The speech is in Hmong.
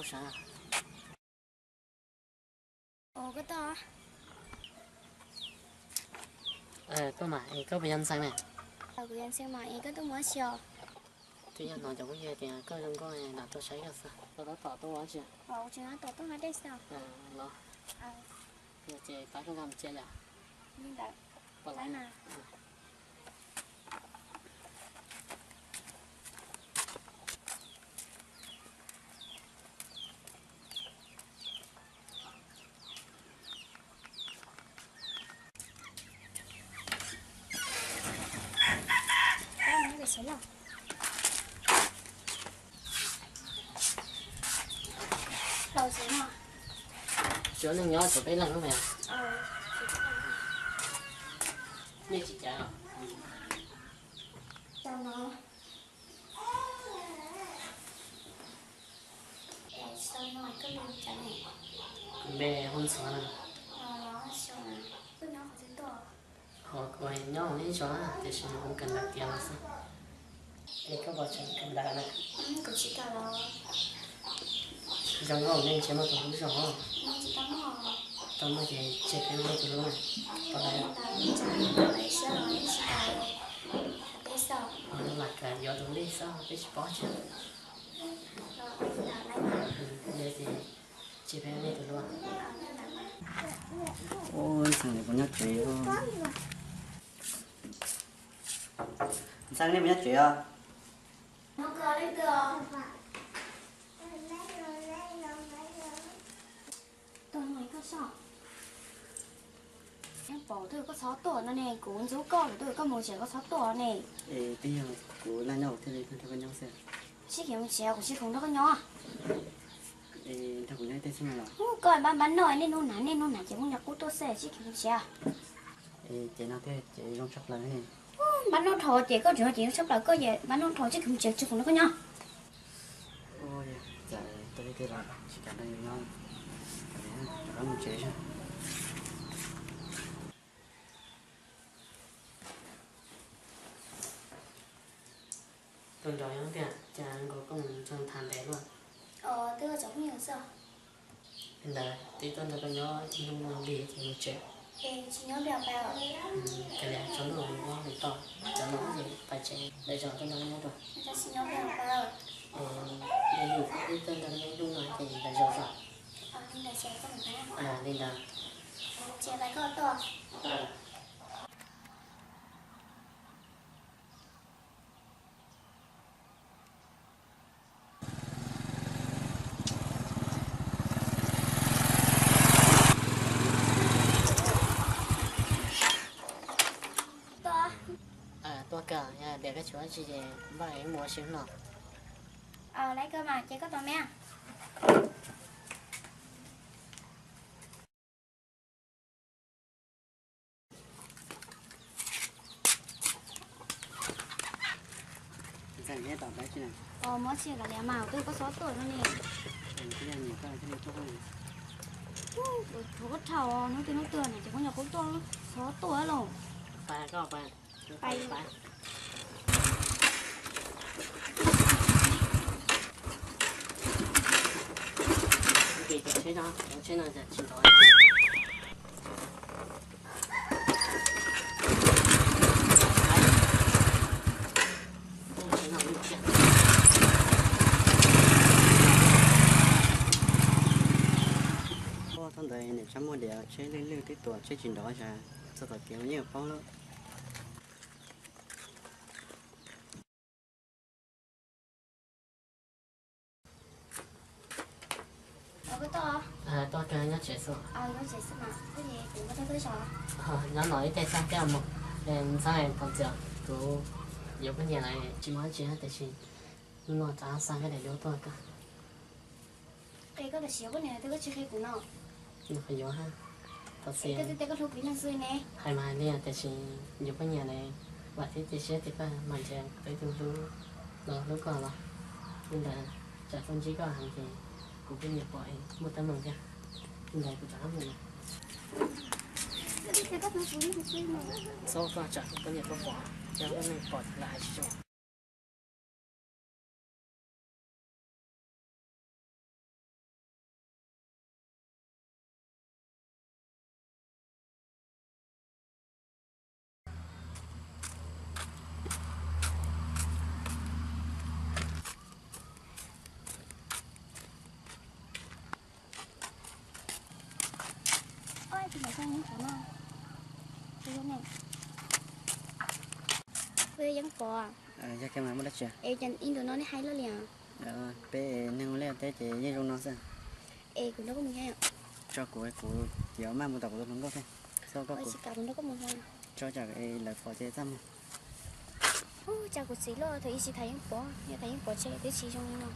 Tuaj mas, es koj puas yog Ntxhee ne? Kuv yog Ntxhee mas, es koj tuaj mus ua dab tsi os? Twb yog hnov cov phooj ywg tias koj zoo nkauj, lam tuaj saib koj xwb. Koj tab tom tuaj ua dab tsi? Kuv tseem tab tom tuaj hnav dej xwb. Los, ces pab koj nkag mus cia yom. Li ntawd. Pom lawm. Tsuav neeg nyob tsuav peb leeg lub mas. Nej tsis cav los? Kuv npe hu Ntxhuav na. Qhov kuv nyob hauv nej zos na, tiam sis kuv kawm ntawv tiav los xwb. Es koj puas tseem kawm ntawv na? Zoo nkauj nej ntshe muaj tus hlub zog. Tau muaj ces tseg peb ua nej tus hlub na. Pom lawm. Lam kawm yuav tus hlub xwb peb tsis paub tiag. Yog ces tseg peb ua nej tus hlub. Ntxhee, nej puas nyob tsev? Ntxhee, nej puas nyob tsev os? Pom twb koj txhob tuaj no ne, kuv ntxub koj lawm, twb koj mus tsev koj txhob tuaj ne. Es twb yog kuv laj nyob thiaj li nrog koj nyob xwb. Sib khiav mus tsev, kuv tsis khoom nrog koj nyob. Es nrog kuv nyob ib teg xwb mas los. Koj npab npab noj, nej hnub hnav nej hnub hnav ces muaj nyuag qub tuaj xwb, sib khiav mus tsev. Es ces no thiaj ces zoo tshaj plaws ne. Npab noj dhau ces koj tseem hais tias zoo tshaj plaws, koj ces npab noj dhau, sib khiav mus tsev, tsis khoom nrog koj nyob. Ua yog txawm tuaj ib teg los tsis kam nrog yus nyob, rov qab mus tsev xwb. Tuaj nrog nyob tiag, cas nkaus koj mus nrog tham ntev luaj. Twb ua cov phooj ywg xwb. Li ntawd twb tuaj nrog koj nyob ib hnub lig ces mus tsev. Tsis nyob peb os. Kav liam, tsaus ntuj mus ua hauj lwm tod, cov no ces pais tsev, lawv zos tuaj nrog koj nyob dua. Tsis nyob peb os. Twb tuaj nrog koj nyob ib hnub no ces lawv zos zos. Li ntawd. Tuaj kawg, yog tias koj tsis ua dab tsi ces npaj mus ua si no. Lawv kawg mas ces koj tos me. Mus ua dab tsi kav liam mas, twb koj txhob tuaj no ne. Rhuav koj dhau, hnub twg hnub twg no ces koj nyuam qhuav tuaj, txhob tuaj lauj. Thaum ntawd niam tsab muaj diam tsheb lwj lwj twb tuam tsheb tsis nrov, txog tom kev ua yeej paub lawm. Tuaj kawg nyob tsev xwb. Nyob no ib teg xwb thiaj mus. Ntxhab, thov txim, kuv yuav poj niam lawm tsis muaj dab tsi tiam sis hnub no rov xa koj daim duab tuaj koj. Qhia koj tam sim yuav poj niam twb koj tsis qhia kuv no. Nws qhov yuav ha. Thov txim. Koj twb tias koj hlub kuv ib leeg xwb ne. Hais mas hais li tiam sis yuav poj niam ne, vam thiab cia siab tias koj mam nrhiav tau ib tug hlub los hlub koj los. Li ntawd tsam tuaj ntsib koj heev ces kuv poj niam pom es muaj teeb meem thiab. Li ntawd kuv rov qab mus. Txhob koj tsam kuv poj niam tuaj pom, yog poj niam pom lawm hais tsis zoo. Yeeb Pov, yog kawg mas muaj dab tsi? Es cas ib ntus no nej hais loj li os? Peb neeg ua liaj teb ces yeej zoo no xwb. Es kuv nrog koj mus, tso kuv, kuv yuav maj mus tom kuv tus hluas nkauj thiab. Txhob koj, kuv tsis kam, kuv nrog koj mus. Tso tsam lawv pom ces txaj muag. Ub, cas kuv txiv loj thaum ub tsis tham Yeeb Pov, yog tham Yeeb Pov ces twb tsis zoo li no.